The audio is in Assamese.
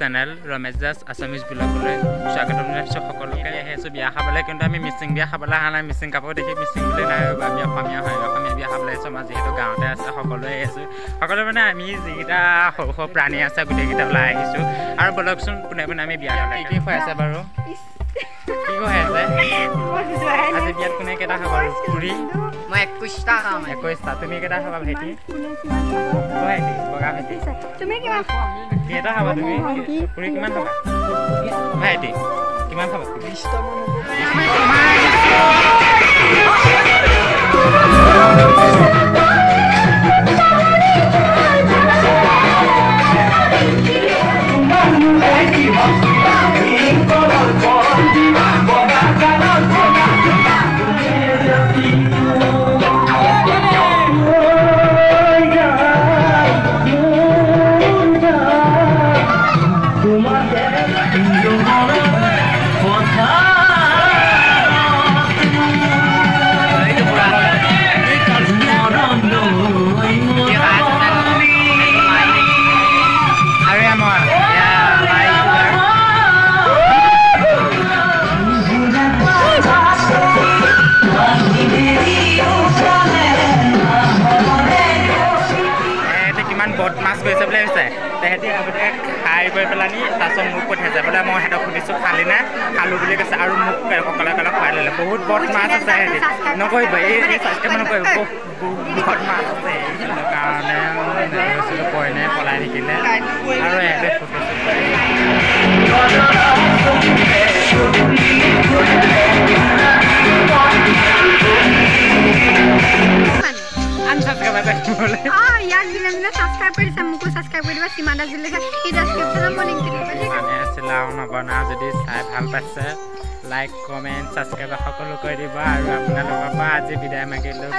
চেনেল ৰমেশ দাস আছামিজ ব্লগলৈ স্বাগতম জনাইছোঁ সকলোকে। আহিছোঁ বিয়া খাবলৈ, কিন্তু আমি মিচিং বিয়া খাবলৈ অহা নাই। মিচিং কাপোৰ দেখি মিচিং বুলি নাই, আমি অসমীয়া হয়, অসমীয়া বিয়া খাবলৈ আহিছোঁ। আমাৰ যিহেতু গাঁৱতে আছে, সকলোৱে আহিছোঁ। সকলোৱে মানে আমি যিকেইটা সৰু সৰু প্ৰাণী আছে গোটেইকেইটা ওলাই আহিছোঁ। আৰু বলকচোন পোনে পোনে আমি বিয়া খাবলৈ। কি খুৱাই আছে বাৰু? কি খুৱাই আছে আজি বিয়াত? কোনে কেইটা খাব? পুৰি মই 21টা খাম। 21টা। তুমি কেইটা খাবা ভাইটি? ভাইটি বগা ভাইটি কেইটা খাবা? তুমি পুৰি কিমান খাবা ভাইটি? কিমান খাবা? বদমাছ কৰিছে বুলি ভাবিছে তেহেঁতি। আগতে খাই গৈ পেলানি তাৰপিছত মোক পঠিয়াইছে বোলে। মই সিহঁতক সুধিছোঁ খালি নে, খালোঁ বুলি কৈছে। আৰু মোক অকলে অকলে খুৱাই ল'লে। বহুত বদমাছ আছে সিহঁতি, নকৰিব এই ছাবস্ক্ৰাইব নকৰিব। বহুত বদমাছ আছে, সেইটো কাৰণে গৈছিলোঁ কইনে পলাই থাকিলে। আৰু ইহঁতে ফটো যদি চাই ভাল পাইছে লাইক কমেণ্ট ছাবস্ক্ৰাইব সকলো কৰি দিব। আৰু আপোনালোকৰ পৰা আজি বিদায় মাগিলোঁ।